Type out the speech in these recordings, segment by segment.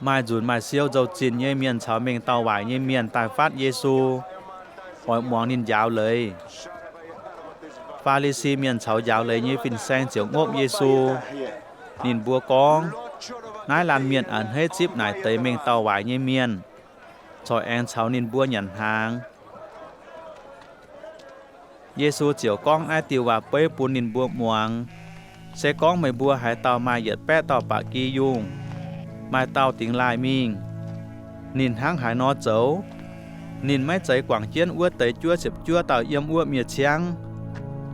Maaih nzunc maaih siou nzou-zinh nyei mienh caux mengh dauh waaic nyei mienh daaih fatv Yesu, oix muangx ninh njaaux leiz. Faa^li^si Mienh caux njaaux leiz nyei fin-saeng ziouc ngopv Yesu. Ninh mbuo gorngv, Naaiv laanh mienh a'hneiv zipv naaic deix mengh dauh waaic nyei mienh, corc aengx caux ninh mbuo nyanc hnaangx. Yesu ziouc gorngv naaiv diuh waac-beiv bun ninh mbuo muangx, Se gorngv meih mbuo haaix dauh maaih yietc baeqv dauh ba'gi yungh, maaih dauh dingx laaih mingh, ninh hnangv haaix nor zoux? Ninh maiv zeiz guangc jienv wuov deix juov ziepc juov dauh yiem wuov miev-ciangv,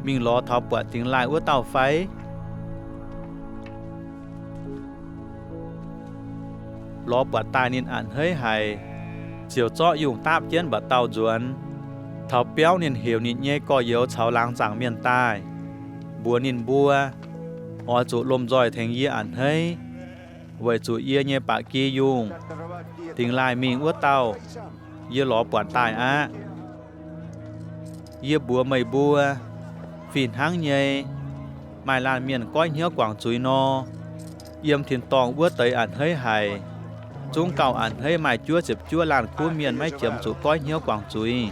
mingh lorz taux buatc dingx laaih wuov dauh fai? Lorz buatc daaih ninh a'hneiv haic, ziouc zorqv yungh daapv jienv mba'dauh nzuonx, taux biauv ninh heuc ninh nyei gorx-youz caux laangz zaangc mienh daaih, mbuox ninh mbuo, Oix zuqc lomh nzoih tengx yie a'hneiv, weic zuqc yie nyei ba'gi yungh, dingx laaih mingh wuov dauh, yie lorz buatc daaih aqv. Yie mbuox meih mbuo, fih hnangv nyei, maaih laanh mienh goiv hnyouv guangc zuiz nor, yiem tin-dorngh wuov deix a'hneiv haic, zungv gauh a'hneiv maaih juov ziepc juov laanh kuv mienh maiv jiem zuqc goiv hnyouv guangc zuiz.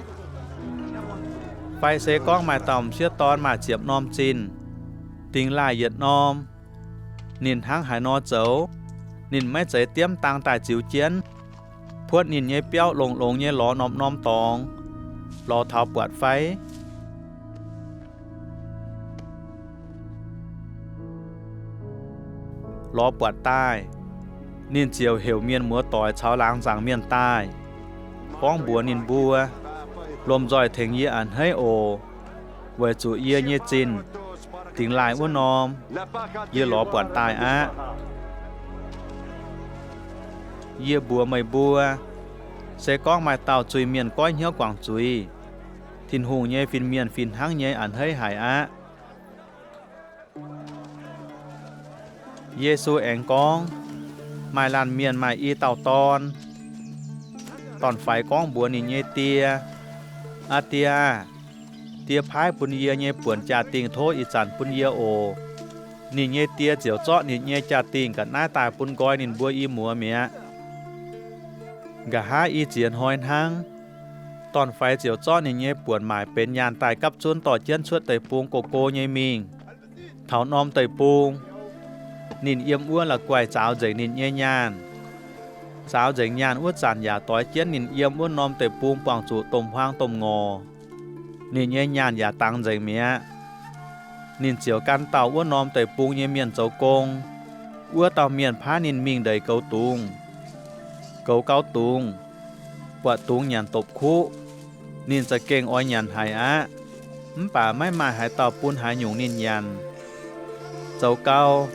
Fai se gorngv maaih dauh m'sieqv dorn maaih ziepc norm zinh, dingx laaih yietc norm, ninh hnangv haaix nor zoux? Ninh maiv zeiz diemv dang daaih ziux jienv, puotv ninh nyei biauv longx-longx nyei lorz norm-norm dorngx, lorz taux buatc fai? Lorz buatc daaih, ninh ziouc heuc mienh muoz-doic caux laangz zaangc mienh daaih, gorngv mbuox ninh mbuo, Lomh nzoih tengx yie a'hneiv oc, weic zuqc yie nyei zinh, dingx laaih wuov norm, yie lorz buatc daaih aqv. Yie mbuox meih mbuo, se gorngv maaih dauh zuiz-mienh goiv hnyouv guangc zuiz, Tin-Hungh nyei fin-mienh fih hnangv nyei a'hneiv haic aqv. Yesu aengx gorngv, Maaih laanh mienh maaih i dauh dorn. Dorn-faix gorngv mbuox ninh nyei die, Aa Die aah! Die paaiv bun yie nyei buonc jaa-dingh tov ih zanc bun yie oc. Ninh nyei die ziouc zorqv ninh nyei jaa-dingh ga'naaiv daaih bun nqoi ninh mbuo i muoz mi'aqv. Nqa'haav i ziex hnoi hnangv, dorn-faix ziouc zorqv ninh nyei buonc maaic benx nyaanh daaih gapv zunv dorh jienv cuotv deic-bung go-go nyei mingh. Taux norm deic-bung, ninh yiem wuov la'guaih zaaux nzengc ninh nyei nyaanh. Zaaux nzengc nyaanh wuov zanc yaac doix jienv ninh yiem wuov norm deic-bung buangh zuqc domh huaang domh ngorc. Ninh nyei nyaanh yaac dangx nzengc mi'aqv. Ninh ziouc gan dauh wuov norm deic-bung nyei mienh zoux gong. Wuov dauh mienh paaiv ninh mingh ndeic goux dungz. Goux gau dungz, buatc dungz nyanc dopc kuqv. Ninh za'gengh oix nyanc haic aqv, mv baac maiv maaih haaix dauh bun haaix nyungc ninh nyanc. Zoux gau,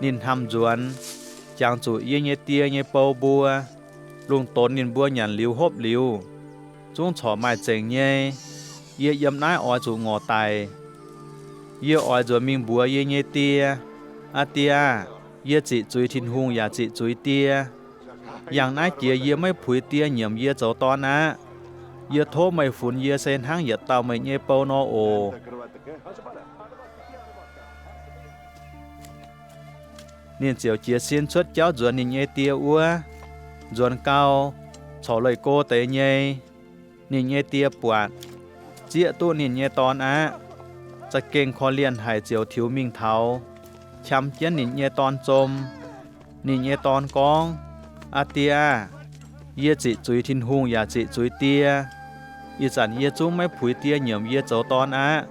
ninh hnamv nzuonx, Jangx zuqc yie nyei die nyei bou mbuo, lungh donx ninh mbuo nyanc liuz hopv liuz, zungv corc maaih zengc nyei. Yie yiem naaiv oix zuqc ngorc daic. Yie oix nzuonx mingh mbuox yie nyei die, Aa Die aah! Yie ziqc zuiz Tin-Hungh yaac ziqc zuiz die. Yangh naaiv jiex yie maiv puix die nyiemc yie zoux dorn aqv. Yie tov meih funx yie se hnangv yietc dauh meih nyei bou nor oc. Ninh ziouc jiez sin cuotv jauv nzuonx ninh nyei die wuov. Nzuonx gau, corc leih go deix nyei. Ninh nyei die buatc, zieqv duqv ninh nyei dorn aqv. Za'gengh korv-lienh haic ziouc tiux mingh taux, qam jienv ninh nyei dorn zom. Ninh nyei dorn gorngv, Aa Die aah! Yie ziqc zuiz Tin-Hungh yaac ziqc zuiz die. Ih zanc yie zungv maiv puix die nyiemc yie zoux dorn aqv.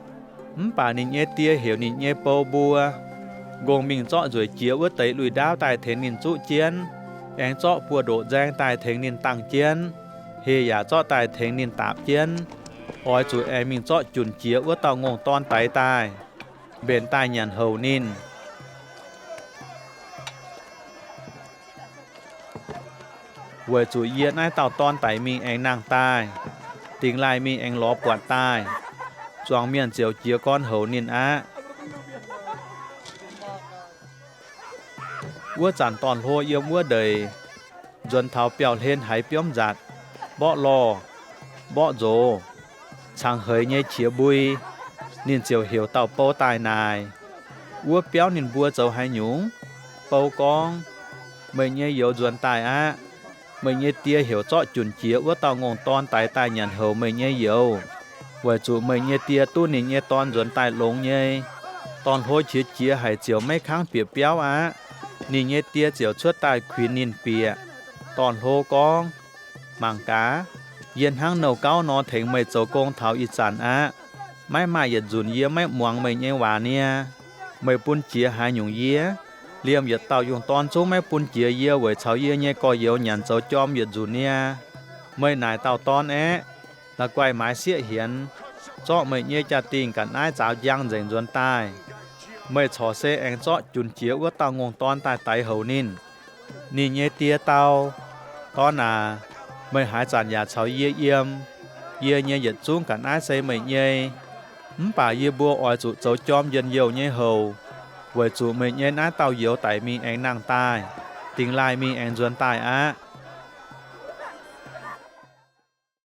Mv baac ninh nyei die heuc ninh nyei bou mbuo, Nqongh mingh zorqv nzueic jiex wuov deix lui-ndaauv daaih tengx ninh zuqv jienv, aengx zorqv buoz-ndoqv nzaeng daaih tengx ninh dangh jienv, heh yaac zorqv daaih tengx ninh daapc jienv. Oix zuqc aengx mingh zorqv junc jiex wuov dauh ngongh dorn daix daaih, mbenc daaih nyanc houc ninh. Weic zuqc yie naaiv dauh dorn daic mingh aengx nangh daaih, dingx laaih mingh aengx lorz buatc daaih, zuangx mienh ziouc jiez gorn houc ninh aqv. Wuov zanc dorn-hlo yiem wuov ndeic, nzuonx taux biauv-hlen haiz biomv nzatc, mborqv lorh, mborqv nzoz, cangx heix nyei qiex mbui. Ninh ziouc heuc dauh bou daaih naaic, Wuov biauv ninh mbuo zoux haaix nyungc? Bou gorngv, Meih nyei youz nzuonx daaih aqv. Meih nyei die heuc zorqv junc jiex wuov dauh ngongh dorn daix daaih nyanc houc meih nyei youz, weic zuqc meih nyei die duqv ninh nyei dorn nzuonx daaih longx nyei. Dorn-hlo qiex jiez haic ziouc maiv kangv bieqc biauv aqv. Ninh nyei die ziouc cuotv daaih kuinx ninh bieqc. Dorn-hlo gorngv, Mangc gaax, yie hnangv nouh gauv nor tengx meih zoux gong taux ih zanc aqv. Maiv maaih yietc nzunc yie maiv muangx meih nyei waac niaa. Meih bun jiex haaix nyungc yie? Liemh yietc dauh yungh dorn zungv maiv bun jiex yie weic caux yie nyei gorx-youz nyanc zoux jorm yietc nzunc niaa. Meih naaic dauh dorn aeqv, la'guaih maaiz sieqv hienx, zorqv meih nyei jaa-dingh ga'naaiv zaaux njang nzengc nzuonx daaih. Meih corc se aengx zorqv junc jiex wuov dauh ngongh dorn daaih daix houc ninh. Ninh nyei die dau, Dorn aac, meih haaix zanc yaac caux yie yiem. Yie nyei yietc zungv ga'naaiv se meih nyei. Mv baac yie mbuo oix zuqc zoux jorm njien-youh nyei houc, weic zuqc meih nyei naaiv dauh youz daic mingh aengx nangh daaih, dingx laaih mingh aengx nzuonx daaih aqv.